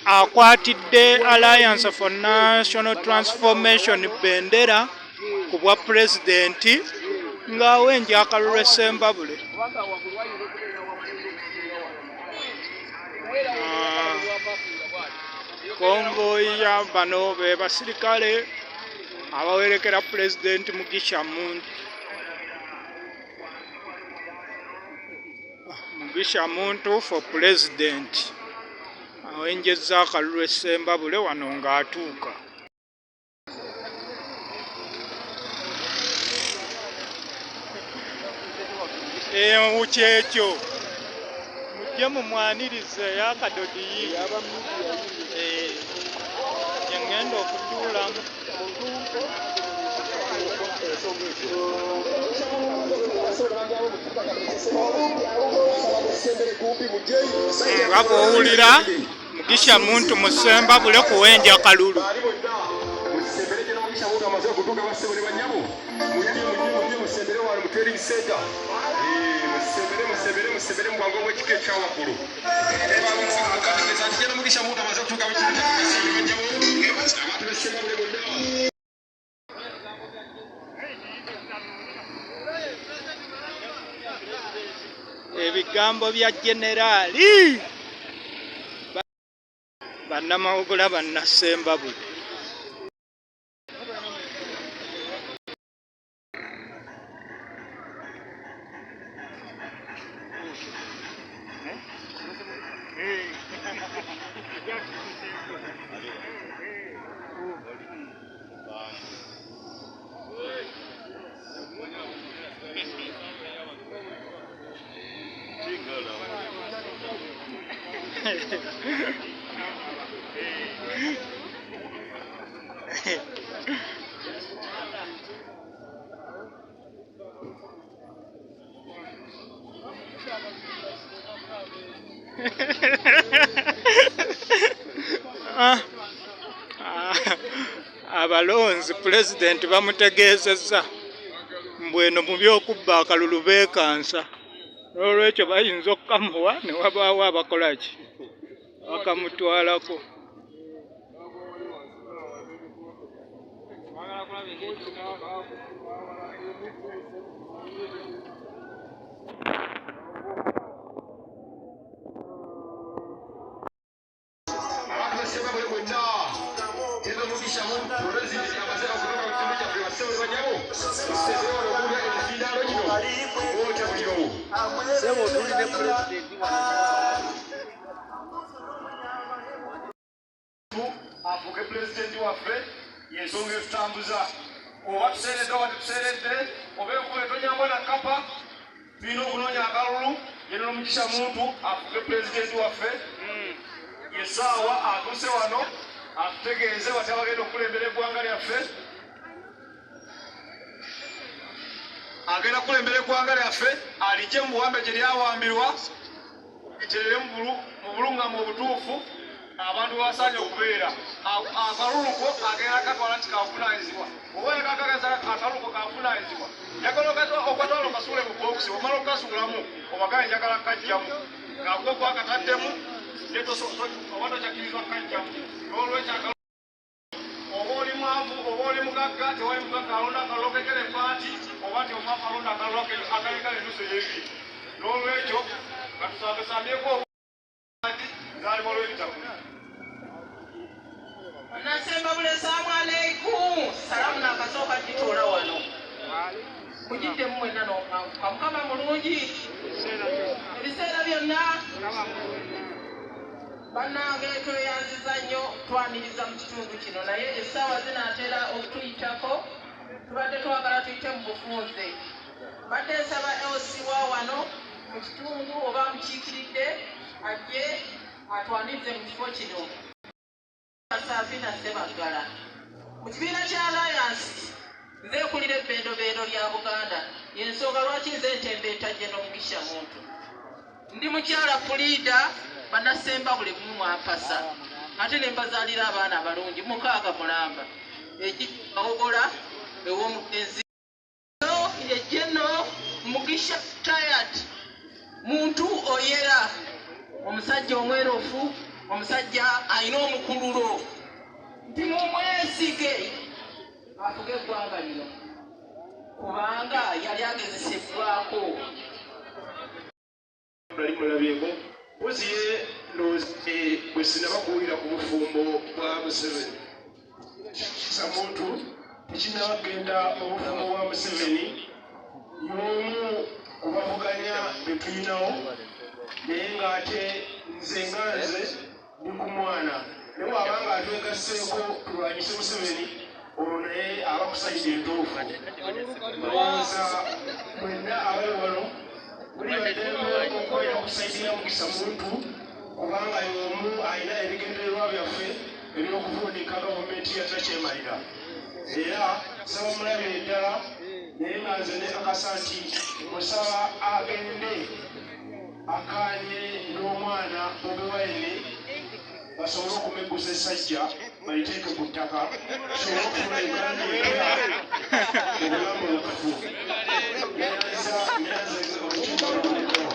Akwatidde Alliance for National Transformation bendera ku bwa pulezidenti ng'awenja akalulu e Ssembabule. Konvoyi ya bano be basirikale abawerekera pulezidenti Mugisha Muntu. Mugisha Muntu for president awenjezza akalulu e Ssembabule wano ng'atuuka. Eeh kyekyo mujje mumwanirize eyakadodiyi gye ŋŋenda okutuulamu. Nga bw'owulira Mugisha Muntu mu Ssembabule kuwenja kalulu. Ebigambo bya Generaali bannamawogola bannassembabule. Ah, ah, abalonzi pulezidenti bamutegeezezza mbu eno mu by'okubba akalulu beekansa n'olwekyo bayinza okukamuwa ne wabaawo abakola ki akamutwalako. Sebo tuli ne pulezidenti wano. Afuuke pulezidenti waffe yensonga etutambuza oba tuseeredde oba tetuseeredde oba enkuba etonyambwa na kapa tulina okunoonya akalulu General Mugisha Muntu afuuke pulezidenti waffe. Yesaawa atuuse wano atutegeeze batya bagenda okukulembera eggwanga lyaffe. Agenda kukulembera eggwanga lyaffe alijje mu buwambe gye lyawambirwa literere mu bulungamu obutuufu abantu basaanye okubeera. Akalulu ko agenda katwala nti kavunaanyizibwa oba oyagala akalulu ko kavunaanyizibwa njagala okatwala okasuule mu bokisi omala okukasuulamu obagaye njagala kajjamu nga gwe gwakataddemu oba tokyakkirizibwa kajjamu n'olwekyo oba oli mwavu oba oli mugagga tewali mugagga alonda akalulu kegere paati oba nti omwavu alonda akalulu akalekala enusu eyebiri n'olwekyo katusambesambyeko ati zaalibwa lw'ebitakuli. Bannasembabule salaamu aleikum. Salaamu naakasooka gitoola wano. Mugiddemu mwenna n'okanguka. Mukama mulungi ebiseera byonna. Bannange tweyanziza nnyo twaniriza mu kitundu kino naye essaawa zinaatera okutuyitako tubadde twagala tuyite mu bufunze. Mbadde nsaba LC wa wano mu kitundu oba amukiikiridde ajje atwanirize mu kifo kino. Safina Ssebaggala mu kibiina kya Alliance nze nkulira ebbendobendo lya Buganda y'ensonga lwaki nze ntembeeta General Mugisha Muntu. Ndi mukyala puliida Bannasembabule mwampasa ate ne mbazaalira abaana abalungi mukaaga mulamba ekikawogola ew'omugenzi ye General Mugisha Tired muntu oyera omusajja omwerufu. Omusajja alina omukululo nti mumwesige afuge eggwanga lino kubanga yali agezesebbwako. Nali mulabyeko mpozi ye ndowooza bwe sinaba kuwulira ku bufumbo bwa Museveni. Kisa muntu tekinaba kugenda mu bufumbo bwa Museveni y'omu ku bavuganya be tulinawo naye ng'ate nze nga nze ndi ku mwana naye bw'aba nga atwegasseeko tulwanyise Museveni olwo naye aba ku sayidi entuufu. Ndowooza mwenna abali wano muli baddembe okubeera ku sayidi ya Mukisa Muntu kubanga y'omu alina ebigendererwa byaffe eby'okuvundika gavumenti ya Nakyemalira era nsaba mulabire ddala naye nga nze nekakasa nti musaba agende akkaanye n'omwana Bobi Wine basobole okumeggusa essajja baliteeke ku ttaka tusobole okufuna Uganda empya mu bulambulukufu. Neyanza neyanza olukiiko luwuliddeo.